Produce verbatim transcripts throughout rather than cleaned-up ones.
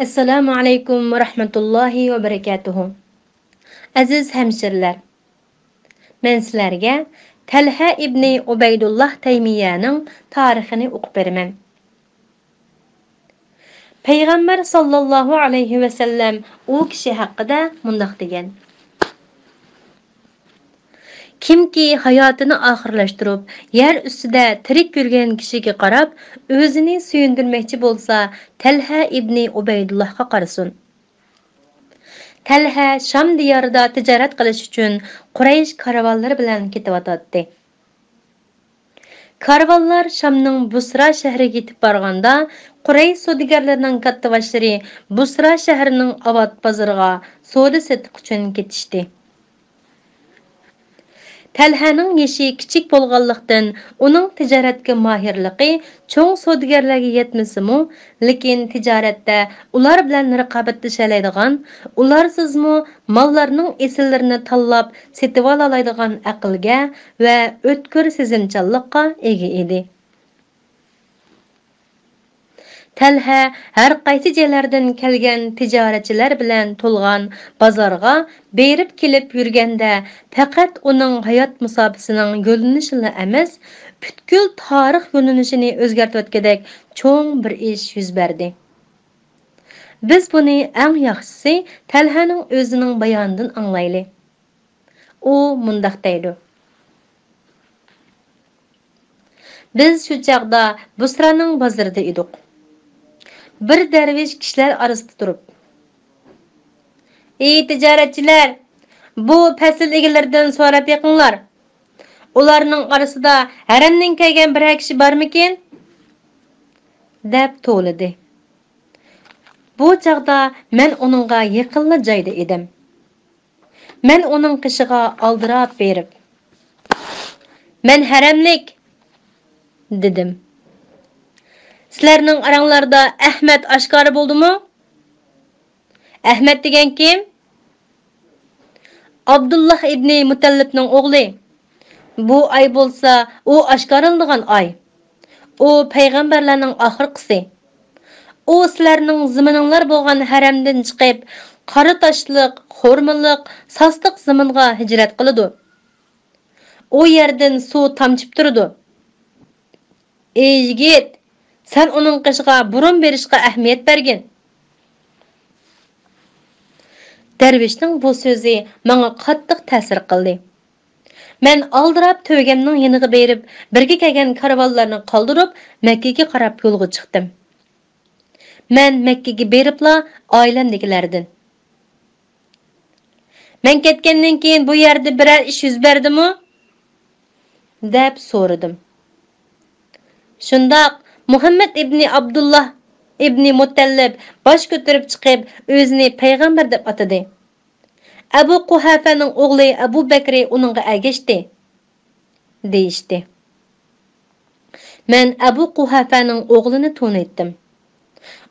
ئەسسالامۇ ئەلەيكۇم ۋە رەھمەتۇللاھى ۋە بەرىكاتۇھۇ. ئەزىز ھەمشىرىلەر، مەن سىلەرگە تەلھە ئىبنى ئۇبەيدۇللاھ تەيمىيەنىڭ تارىخىنى ئوقۇپ بېرىمەن. پەيغەمبەر ساللاللاھۇ ئەلەيھى ۋەسەللەم ئۇ كىشى ھەققىدە مۇنداق دېگەن: كىمكى ھاياتىنى ئاخىرلاشتۇرۇپ، يەر ئۈستىدە تىرىك يۈرگەن كىشىگە قاراپ ئۆزىنى سۆيۈندۈرمەكچى بولسا، تەلھە ئىبنى ئۇبەيدۇللاھقا قارىسۇن. تەلھە شام دىيارىدا تىجارەت قىلىش ئۈچۈن قۇرەيش كارۋانلىرى بىلەن كېتىۋاتاتتى. كارۋانلار شامنىڭ بۇسرا شەھىرىگە يېتىپ بارغاندا، قۇرەيش سودىگەرلىرىنىڭ كاتتىباشلىرى بۇسرا شەھىرىنىڭ ئاۋات بازىرىغا سودا-سېتىق ئۈچۈن كېتىشتى. تەلھەنىڭ يېشى كىچىك بولغانلىقتىن، ئۇنىڭ تىجارەتكە ماھىرلىقى چوڭ سودىگەرلەرگە يەتمىسىمۇ، لېكىن تىجارەتتە ئۇلار بىلەن رىقابەتلىشەلەيدىغان، ئۇلارسىزمۇ ماللارنىڭ ئېسىللىرىنى تاللاپ سېتىۋالالايدىغان ئەقىلگە ۋە ئۆتكۈر سېزىمچانلىققا ئىگە ئىدى. تەلھە ھەر قايسى جايلاردىن كەلگەن تىجارەتچىلەر بىلەن تولغان بازارغا بېرىپ كېلىپ يۈرگەندە، پەقەت ئۇنىڭ ھايات مۇساپىسىنىڭ يۆنىلىشىلا ئەمەس، پۈتكۈل تارىخ يۆنىلىشىنى ئۆزگەرتىۋەتكۈدەك چوڭ بىر ئىش يۈز بەردى. بىز بۇنى ئەڭ ياخشىسى تەلھەنىڭ ئۆزىنىڭ بايانىدىن ئاڭلايلى. ئۇ مۇنداق دەيدۇ: بىز شۇ چاغدا بۇسرانىڭ بازىرىدا ئىدۇق. بىر دەرۋىش كىشىلەر ئارىسىدا تۇرۇپ: «ئى تىجارەتچىلەر، بۇ پەسىل ئىگىلىرىدىن سوراپ بېقىڭلار. ئۇلارنىڭ ئارىسىدا ھەرەمدىن كەلگەن بىرەر كىشى بارمىكىن؟» دەپ توۋلىدى. بۇ چاغدا مەن ئۇنىڭغا يېقىنلا جايدا ئىدىم. مەن ئۇنىڭ قېشىغا ئالدىراپ بېرىپ: «مەن ھەرەملىك!» دېدىم. «سىلەرنىڭ ئاراڭلاردا ئەھمەد ئاشكارا بولدىمۇ؟» «ئەھمەد دېگەن كىم؟» «ئابدۇللاھ ئىبنى مۇتەللىپنىڭ ئوغلى. بۇ ئاي بولسا ئۇ ئاشكارىلىنىدىغان ئاي. ئۇ پەيغەمبەرلەرنىڭ ئاخىرقىسى. ئۇ سىلەرنىڭ زېمىنىڭلار بولغان ھەرەمدىن چىقىپ، قارا تاشلىق، خورمىلىق، ساستىق زېمىنغا ھىجرەت قىلىدۇ. ئۇ يەردىن سۇ تامچىپ تۇرىدۇ. ئى يىگىت، سەن ئۇنىڭ قېشىغا بۇرۇن بېرىشقا ئەھمىيەت بەرگىن.» دەرۋىشنىڭ بۇ سۆزى ماڭا قاتتىق تەسىر قىلدى. مەن ئالدىراپ تۆگەمنىڭ يېنىغا بېرىپ، بىرگە كەلگەن كارۋانلارنى قالدۇرۇپ، مەككىگە قاراپ يولغا چىقتىم. مەن مەككىگە بېرىپلا ئائىلەمدىكىلەردىن: «مەن كەتكەندىن كېيىن بۇ يەردە بىرەر ئىش يۈز بەردىمۇ؟» دەپ سورىدىم. «شۇنداق، مۇھەممەد ئىبنى ئابدۇللا ئىبنى مۇتەللىپ باش كۆتۈرۈپ چىقىپ، ئۆزىنى پەيغەمبەر دەپ ئاتىدى. ئەبۇ قۇھافەنىڭ ئوغلى ئەبۇ بەكرى ئۇنىڭغا ئەگەشتى» دېيىشتى. مەن ئەبۇ قۇھافەنىڭ ئوغلىنى تونۇيتتىم.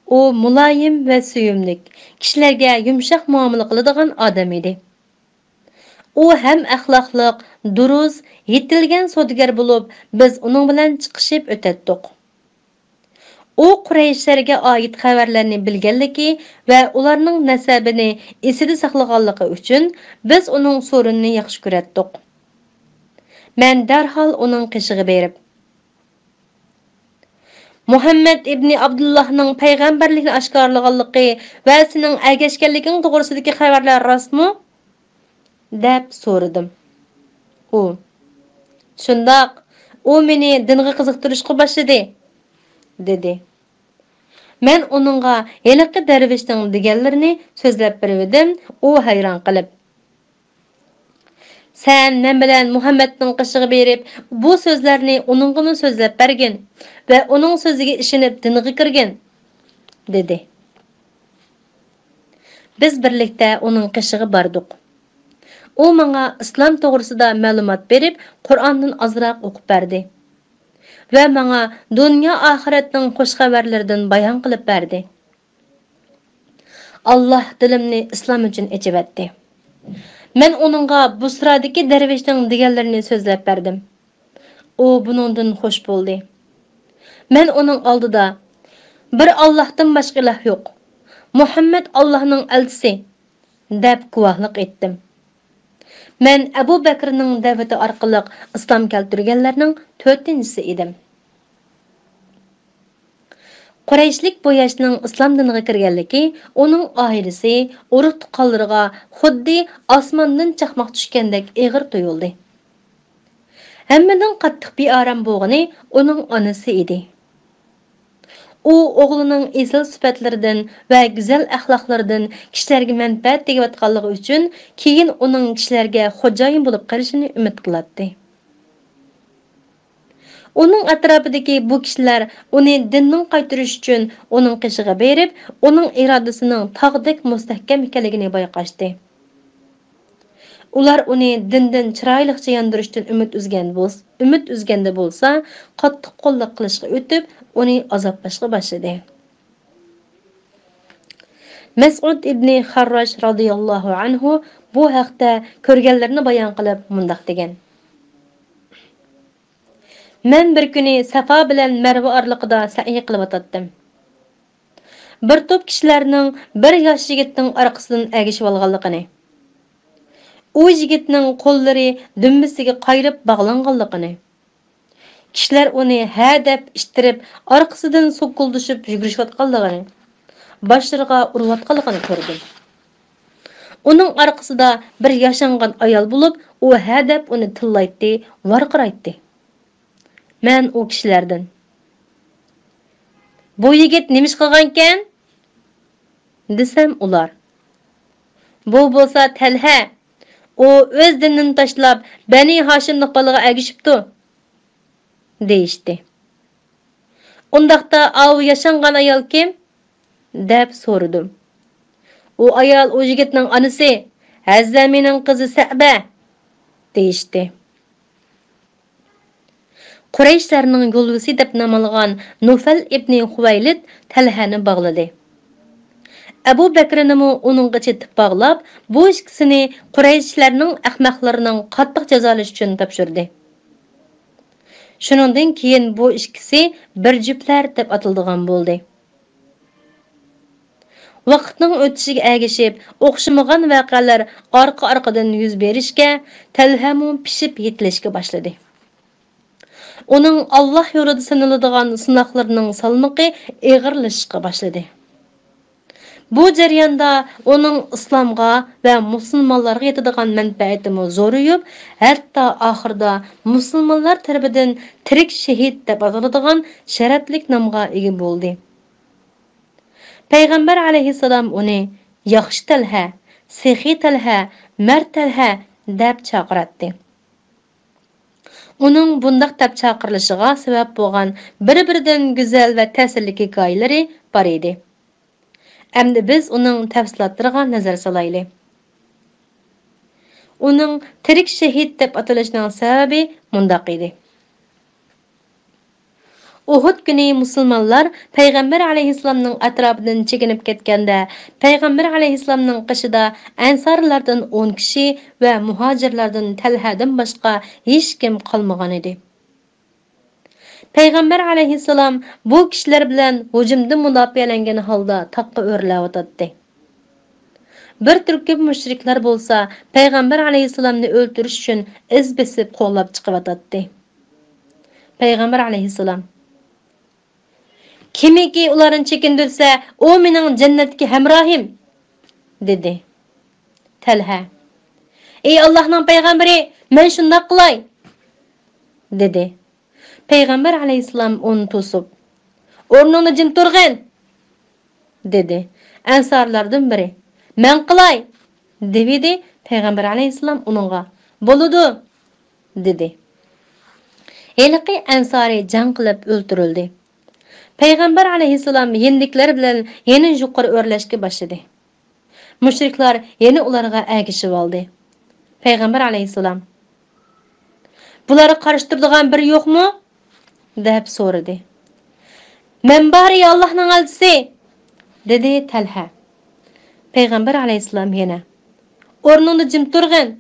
ئۇ مۇلايىم ۋە سۆيۈملۈك، كىشىلەرگە يۇمشاق مۇئامىلە قىلىدىغان ئادەم ئىدى. ئۇ ھەم ئەخلاقلىق، دۇرۇس، يېتىلگەن سودىگەر بولۇپ، بىز ئۇنىڭ بىلەن چىقىشىپ ئۆتەتتۇق. ئۇ قۇرەيشلەرگە ئائىت خەۋەرلەرنى بىلگەنلىكى ۋە ئۇلارنىڭ نەسەبىنى ئېسىدە ساقلىغانلىقى ئۈچۈن، بىز ئۇنىڭ سورۇنىنى ياخشى كۆرەتتۇق. مەن دەرھال ئۇنىڭ قېشىغا بېرىپ: «مۇھەممەد ئىبنى ئابدۇللاھنىڭ پەيغەمبەرلىكنى ئاشكارىلىغانلىقى ۋە سېنىڭ ئەگەشكەنلىكىڭ توغرىسىدىكى خەۋەرلەر راستمۇ؟» دەپ سورىدىم. ئۇ: «شۇنداق، ئۇ مېنى دىنغا قىزىقتۇرۇشقا باشلىدى» دېدى. مەن ئۇنىڭغا ھېلىقى دەرۋىشنىڭ دېگەنلىرىنى سۆزلەپ بېرىۋىدىم، ئۇ ھەيران قېلىپ: «سەن مەن بىلەن مۇھەممەدنىڭ قېشىغا بېرىپ، بۇ سۆزلەرنى ئۇنىڭغىمۇ سۆزلەپ بەرگىن ۋە ئۇنىڭ سۆزىگە ئىشىنىپ دىنغا كىرگىن» دېدى. بىز بىرلىكتە ئۇنىڭ قېشىغا باردۇق. ئۇ ماڭا ئىسلام توغرىسىدا مەلۇمات بېرىپ، قۇرئاندىن ئازراق ئوقۇپ بەردى ۋە ماڭا دۇنيا ئاخىرەتنىڭ خۇش خەۋەرلىرىدىن بايان قىلىپ بەردى. ئاللاھ دىلىمنى ئىسلام ئۈچۈن ئېچىۋەتتى. مەن ئۇنىڭغا بۇسرادىكى دەرۋىشنىڭ دېگەنلىرىنى سۆزلەپ بەردىم. ئۇ بۇنىڭدىن خۇش بولدى. مەن ئۇنىڭ ئالدىدا: «بىر ئاللاھتىن باشقا ئىلاھ يوق. «مۇھەممەد ئاللاھنىڭ ئەلچىسى» دەپ گۇۋاھلىق ئېيتتىم. مەن ئەبۇ بەكرىنىڭ دەۋىتى ئارقىلىق ئىسلام كەلتۈرگەنلەرنىڭ تۆتىنچىسى ئىدىم. قۇرەيشلىك بۇ ياشنىڭ ئىسلام دىنىغا كىرگەنلىكى ئۇنىڭ ئائىلىسى، ئۇرۇق-تۇغقانلىرىغا خۇددى ئاسماندىن چاقماق چۈشكەندەك ئېغىر تۇيۇلدى. ھەممىدىن قاتتىق بىئارام بولغىنى ئۇنىڭ ئانىسى ئىدى. ئۇ ئوغلىنىڭ ئېسىل سۈپەتلىرىدىن ۋە گۈزەل ئەخلاقلىرىدىن كىشىلەرگە مەنپەئەت تېگىۋاتقانلىقى ئۈچۈن، كېيىن ئۇنىڭ كىشىلەرگە خوجايىن بولۇپ قېلىشىنى ئۈمىد قىلاتتى. ئۇنىڭ ئەتراپىدىكى بۇ كىشىلەر ئۇنى دىننىڭ قايتۇرۇش ئۈچۈن ئۇنىڭ قېشىغا بېرىپ، ئۇنىڭ ئىرادىسىنىڭ تاغدەك مۇستەھكەم ئىكەنلىكىنى بايقاشتى. ئۇلار ئۇنى دىندىن چىرايلىقچە ياندۇرۇشتىن ئۈمىد ئۈزگەن بولس-، ئۈمىد ئۈزگەندە بولسا، قاتتىق قوللۇق قىلىشقا ئۆتۈپ، ئۇنى ئازابلاشقا باشلىدى. مەسئۇد ئىبنى خەرراج رازىياللاھۇ ئەنھۇ بۇ ھەقتە كۆرگەنلىرىنى بايان قىلىپ مۇنداق دېگەن: مەن بىر كۈنى سەپا بىلەن مەرۋە ئارىلىقىدا سەئي قىلىۋاتاتتىم. بىر توپ كىشىلەرنىڭ بىر ياش يىگىتنىڭ ئارقىسىدىن ئەگىشىۋالغانلىقىنى، ئۇ يىگىتنىڭ قوللىرى دۈمبىسىگە قايرىپ باغلانغانلىقىنى، كىشىلەر ئۇنى ھە دەپ ئىتتىرىپ، ئارقىسىدىن سوكۇلدىشىپ يۈگۈرۈشۈۋاتقانلىقىنى، باشلىرىغا ئۇرۇۋاتقانلىقىنى كۆردۈم. ئۇنىڭ ئارقىسىدا بىر ياشانغان ئايال بولۇپ، ئۇ ھە دەپ ئۇنى تىللايتتى، ۋارقىرايتتى. مەن ئۇ كىشىلەردىن: «بۇ يىگىت نېمە ئىش قىلغانكەن؟» دېسەم، ئۇلار: «بۇ بولسا تەلھە، ئۇ ئۆز دىنىنى تاشلاپ، بەنى ھاشىملىق بالىغا ئەگىشىپتۇ» دېيىشتى. «ئۇنداقتا ئاۋۇ ياشانغان ئايال كىم؟» دەپ سورىدىم. «ئۇ ئايال ئۇ يىگىتنىڭ ئانىسى، ھەززەمىنىڭ قىزى سەئبە» دېيىشتى. قۇرەيشلەرنىڭ يولۋىسى دەپ نام ئالغان نۇفەل ئىبنى خۇۋەيلىد تەلھەنى باغلىدى. ئەبۇ بەكرىنىمۇ ئۇنىڭغا چېتىپ باغلاپ، بۇ ئىككىسىنى قۇرەيشلەرنىڭ ئەخمەقلىرىنىڭ قاتتىق جازالىشى ئۈچۈن تاپشۇردى. شۇنىڭدىن كېيىن بۇ ئىككىسى بىر جۈپلەر دەپ ئاتىلىدىغان بولدى. ۋاقىتنىڭ ئۆتۈشىگە ئەگىشىپ، ئوخشىمىغان ۋەقەلەر ئارقا-ئارقىدىن يۈز بېرىشكە، تەلھەمۇ پىشىپ يېتىلىشكە باشلىدى. ئۇنىڭ ئاللاھ يولىدا سىنىلىدىغان سىناقلىرىنىڭ سالمىقى ئېغىرلىشىشقا باشلىدى. بۇ جەرياندا ئۇنىڭ ئىسلامغا ۋە مۇسۇلمانلارغا يېتىدىغان مەنپەئەتىمۇ زورىيىپ، ھەتتا ئاخىرىدا مۇسۇلمانلار تەرىپىدىن تىرىك شېھىت دەپ ئاتىلىدىغان شەرەپلىك نامغا ئىگە بولدى. پەيغەمبەر ئەلەيھىسسالام ئۇنى «ياخشى تەلھە، سېخىي تەلھە، مەرد تەلھە» دەپ چاقىراتتى. ئۇنىڭ بۇنداق دەپ چاقىرىلىشىغا سەۋەب بولغان بىر-بىرىدىن گۈزەل ۋە تەسىرلىك ھېكايىلىرى بار ئىدى. ئەمدى بىز ئۇنىڭ تەپسىلاتلىرىغا نەزەر سالايلى. ئۇنىڭ تىرىك شېھىت دەپ ئاتىلىشىنىڭ سەۋەبى مۇنداق ئىدى. ئۇھۇد كۈنى مۇسۇلمانلار پەيغەمبەر ئەلەيھىسسالامنىڭ ئەتراپىدىن چېكىنىپ كەتكەندە، پەيغەمبەر ئەلەيھىسسالامنىڭ قېشىدا ئەنسارلاردىن ئون كىشى ۋە مۇھاجىرلاردىن تەلھەدىن باشقا ھېچكىم قالمىغانىدى. پەيغەمبەر ئەلەيھىسسالام بۇ كىشىلەر بىلەن ھۇجۇمدىن مۇداپىئەلەنگەن ھالدا تاغقا ئۆرلەۋاتاتتى. بىر تۈركۈم مۇشرىكلار بولسا پەيغەمبەر ئەلەيھىسسالامنى ئۆلتۈرۈش ئۈچۈن ئىز بېسىپ قوغلاپ چىقىۋاتاتتى. پەيغەمبەر ئەلەيھىسسالام: «كىمكى ئۇلارنى چېكىندۈرسە، ئۇ مېنىڭ جەننەتتىكى ھەمراھىم» دېدى. تەلھە: «ئەي ئاللاھنىڭ پەيغەمبىرى، مەن شۇنداق قىلاي» دېدى. پەيغەمبەر ئەلەيھىسسالام ئۇنى توسۇپ: «ئورنۇڭدا جىم تۇرغىن!» دېدى. ئەنسارلاردىن بىرى: «مەن قىلاي!» دېۋىدى. پەيغەمبەر ئەلەيھىسسالام ئۇنىڭغا: «بولىدۇ!» دېدى. ھېلىقى ئەنسارى جەڭ قىلىپ ئۆلتۈرۈلدى. پەيغەمبەر ئەلەيھىسسالام يېنىدىكىلەر بىلەن يەنە يۇقىرى ئۆرلەشكە باشلىدى. مۇشرىكلار يەنە ئۇلارغا ئەگىشىۋالدى. پەيغەمبەر ئەلەيھىسسالام: «بۇلارغا قارشى تۇرىدىغان بىرى يوقمۇ؟» دەپ سورىدى. «مەن بار، ئەي ئاللاھنىڭ ئەلچىسى!» دېدى تەلھە. پەيغەمبەر ئەلەيھىسسالام يەنە: «ئورنۇڭدا جىم تۇرغىن!»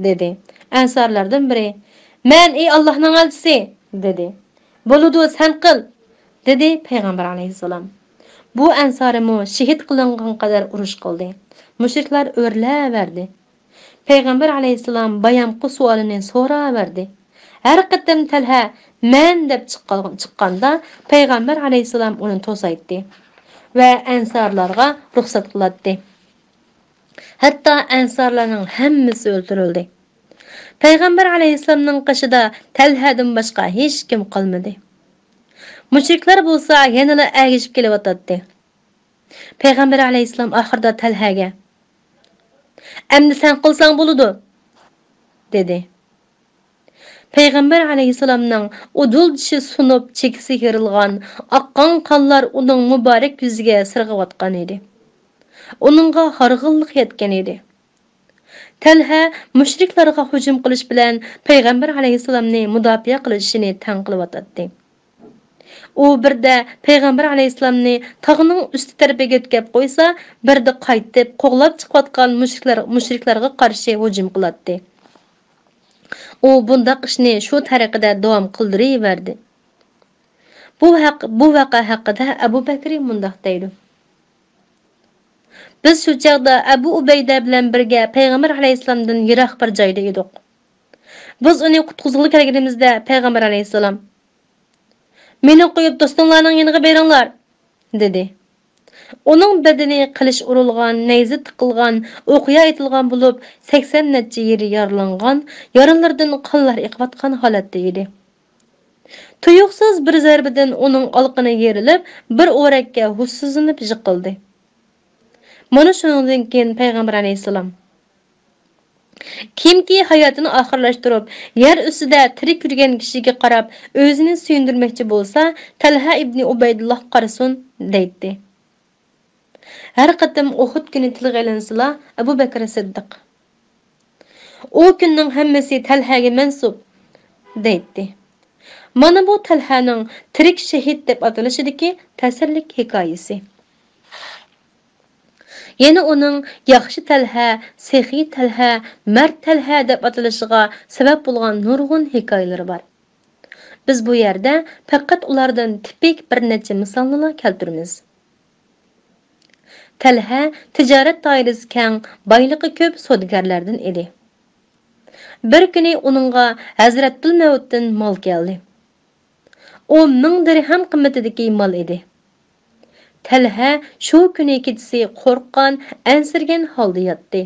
دېدى. ئەنسارلاردىن بىرى: «مەن، ئەي ئاللاھنىڭ ئەلچىسى!» دېدى. «بولىدۇ، سەن قىل!» دېدى پەيغەمبەر ئەلەيھىسسالام. بۇ ئەنسارىمۇ شېھىت قىلىنغان قەدەر ئۇرۇش قىلدى. مۇشرىكلار ئۆرلەۋەردى. پەيغەمبەر ئەلەيھىسسالام بايامقى سوئالىنى سوراۋەردى. ھەر قېتىم تەلھە «مەن» دەپ چىققان-، چىققاندا، پەيغەمبەر ئەلەيھىسسالام ئۇنى توسايتتى ۋە ئەنسارلارغا رۇخسەت قىلاتتى. ھەتتا ئەنسارلارنىڭ ھەممىسى ئۆلتۈرۈلدى. پەيغەمبەر ئەلەيھىسسالامنىڭ قېشىدا تەلھەدىن باشقا ھېچكىم قالمىدى. مۇشرىكلار بولسا يەنىلا ئەگىشىپ كېلىۋاتاتتى. پەيغەمبەر ئەلەيھىسسالام ئاخىرىدا تەلھەگە: «ئەمدى سەن قىلساڭ بولىدۇ» دېدى. پەيغەمبەر ئەلەيھىسسالامنىڭ ئۇدۇل چىشى سۇنۇپ، چېكىسى يېرىلغان، ئاققان قانلار ئۇنىڭ مۇبارەك يۈزىگە سىرغىۋاتقان ئىدى. ئۇنىڭغا ھارغىنلىق يەتكەن ئىدى. تەلھە مۇشرىكلارغا ھۇجۇم قىلىش بىلەن پەيغەمبەر ئەلەيھىسسالامنى مۇداپىئە قىلىشىنى تەڭ قىلىۋاتاتتى. ئۇ بىردە پەيغەمبەر ئەلەيھىسسالامنى تاغنىڭ ئۈستى تەرىپىگە يۆتكەپ قويسا، بىردە قايتىپ قوغلاپ چىقىۋاتقان مۇشرىكلار، مۇشرىكلارغا قارشى ھۇجۇم قىلاتتى. ئۇ بۇنداق ئىشنى شۇ تەرىقىدە داۋام قىلدۇرۇۋەردى. بۇ ھەق-، بۇ ۋەقە ھەققىدە ئەبۇ بەكرى مۇنداق دەيدۇ: «بىز شۇ چاغدا ئەبۇ ئۇبەيدە بىلەن بىرگە پەيغەمبەر ئەلەيھىسسالامدىن يىراق بىر جايدا ئىدۇق. بىز ئۇنى قۇتقۇزغىلى كەلگىنىمىزدە، پەيغەمبەر ئەلەيھىسسالام، مېنى قويۇپ دوستۇڭلارنىڭ يېنىغا بېرىڭلار» دېدى. ئۇنىڭ بەدىنى قىلىچ ئۇرۇلغان، نەيزە تىقىلغان، ئوقيا ئېتىلغان بولۇپ، سەكسەن نەچچە يېرى يارىلانغان، يارىلىرىدىن قانلار ئېقىۋاتقان ھالەتتە ئىدى. تۇيۇقسىز بىر زەربىدىن ئۇنىڭ ئالىقىنى يېرىلىپ، بىر ئورەككە ھوشسىزلىنىپ يىقىلدى. مانا شۇنىڭدىن كېيىن پەيغەمبەر ئەلەيھىسسالام كىمكى ھاياتىنى ئاخىرلاشتۇرۇپ، يەر ئۈستىدە تىرىك يۈرگەن كىشىگە قاراپ ئۆزىنى سۆيۈندۈرمەكچى بولسا، تەلھە ئىبنى ئۇبەيدۇللاھقا قارىسۇن، دەيتتى. ھەر قېتىم ئۇھۇد كۈنى تىلغا ئېلىنسىلا، ئەبۇ بەكرى سىددىق: «ئۇ كۈننىڭ ھەممىسى تەلھەگە مەنسۇپ» دەيتتى. مانا بۇ تەلھەنىڭ تىرىك شېھىت دەپ ئاتىلىشىدىكى تەسىرلىك ھېكايىسى. يەنە ئۇنىڭ ياخشى تەلھە، سېخىي تەلھە، مەرد تەلھە دەپ ئاتىلىشىغا سەۋەب بولغان نۇرغۇن ھېكايىلىرى بار. بىز بۇ يەردە پەقەت ئۇلاردىن تىپىك بىر نەچچە مىسالنىلا كەلتۈرىمىز. تەلھە تىجارەت دائىرىسى كەڭ، بايلىقى كۆپ سودىگەرلەردىن ئىدى. بىر كۈنى ئۇنىڭغا ھەزرەتتۇل مەۋتتىن مال كەلدى. ئۇ مىڭ دىرھەم قىممىتىدىكى مال ئىدى. تەلھە شۇ كۈنى كېچىسى قورققان، ئەنسىرىگەن ھالدا ياتتى.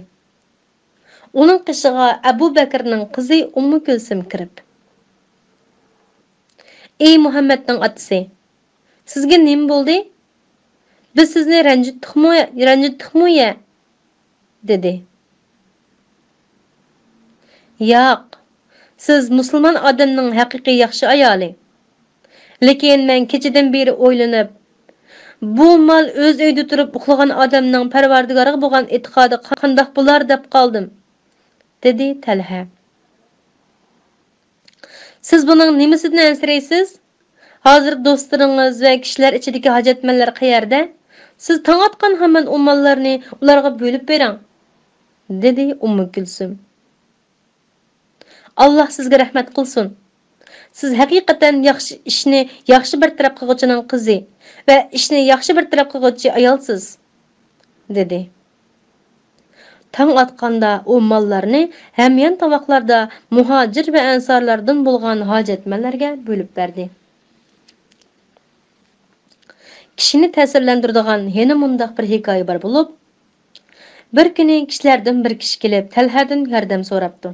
ئۇنىڭ قېشىغا ئەبۇ بەكرىنىڭ قىزى ئۇممۇ كۈلسۈم كىرىپ: «ئى مۇھەممەدنىڭ ئاتىسى، سىزگە نېمە بولدى؟ بىز سىزنى رەنجىتتۇقمۇ، رەنجىتتۇقمۇ يە؟» دېدى. «ياق، سىز مۇسۇلمان ئادەمنىڭ ھەقىقىي ياخشى ئايالى. لېكىن مەن كېچىدىن بېرى ئويلىنىپ، بۇ مال ئۆز ئۆيىدە تۇرۇپ ئۇخلىغان ئادەمنىڭ پەرۋەردىگارغا بولغان ئېتىقادى قانداق بولار دەپ قالدىم»، دېدى تەلھە. «سىز بۇنىڭ نېمىسىدىن ئەنسىرەيسىز؟ ھازىر دوستلىرىڭىز ۋە كىشىلەر ئىچىدىكى ھاجەتمەنلەر قەيەردە؟ سىز تاڭ ئاتقان ھامان ئۇ ماللارنى ئۇلارغا بۆلۈپ بېرىڭ»، دېدى ئۇممۇ كۈلسۈم. «ئاللاھ سىزگە رەھمەت قىلسۇن. سىز ھەقىقەتەن ياخشى ئىشنى ياخشى بىر تەرەپ قىلغۇچىنىڭ قىزى ۋە ئىشنى ياخشى بىر تەرەپ قىلغۇچى ئايالسىز»، دېدى. تاڭ ئاتقاندا ئۇ ماللارنى ھەميان تاۋاقلاردا مۇھاجىر ۋە ئەنسارلاردىن بولغان ھاجەتمەنلەرگە بۆلۈپ بەردى. كىشىنى تەسىرلەندۈرىدىغان يەنە مۇنداق بىر ھېكايە بار بولۇپ، بىر كۈنى كىشىلەردىن بىر كىشى كېلىپ تەلھەدىن ياردەم سوراپتۇ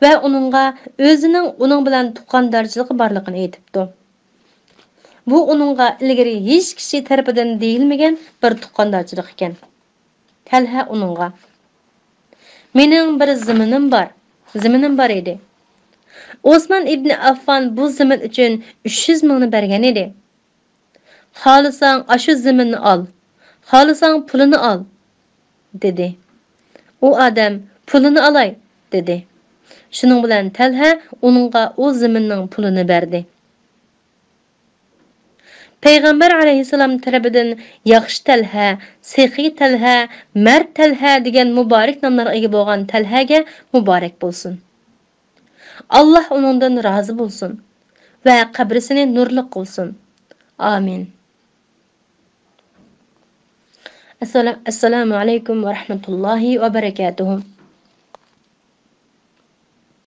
ۋە ئۇنىڭغا ئۆزىنىڭ ئۇنىڭ بىلەن تۇغقاندارچىلىقى بارلىقىنى ئېيتىپتۇ. بۇ ئۇنىڭغا ئىلگىرى ھېچ كىشى تەرىپىدىن دېيىلمىگەن بىر تۇغقاندارچىلىق ئىكەن. تەلھە ئۇنىڭغا: «مېنىڭ بىر زېمىنىم بار، زېمىنىم بار ئىدى. ئوسمان ئىبنى ئاففان بۇ زېمىن ئۈچۈن ئۈچ يۈز مىڭنى بەرگەن ئىدى. خالىساڭ ئاشۇ زېمىننى ئال، خالىساڭ پۇلىنى ئال» دېدى. ئۇ ئادەم «پۇلىنى ئالاي» دېدى. شۇنىڭ بىلەن تەلھە ئۇنىڭغا ئۇ زېمىننىڭ پۇلىنى بەردى. پەيغەمبەر ئەلەيھىسسالام تەرىپىدىن ياخشى تەلھە، سېخىي تەلھە، مەرد تەلھە دېگەن مۇبارەك ناملارغا ئىگە بولغان تەلھەگە مۇبارەك بولسۇن. ئاللاھ ئۇنىڭدىن رازى بولسۇن ۋە قەبرىسىنى نۇرلۇق قىلسۇن. ئامىن. ئەسسالامۇ ئەلەيكۇم ۋە رەھمەتۇللاھى ۋە بەرەكاتۇھۇ.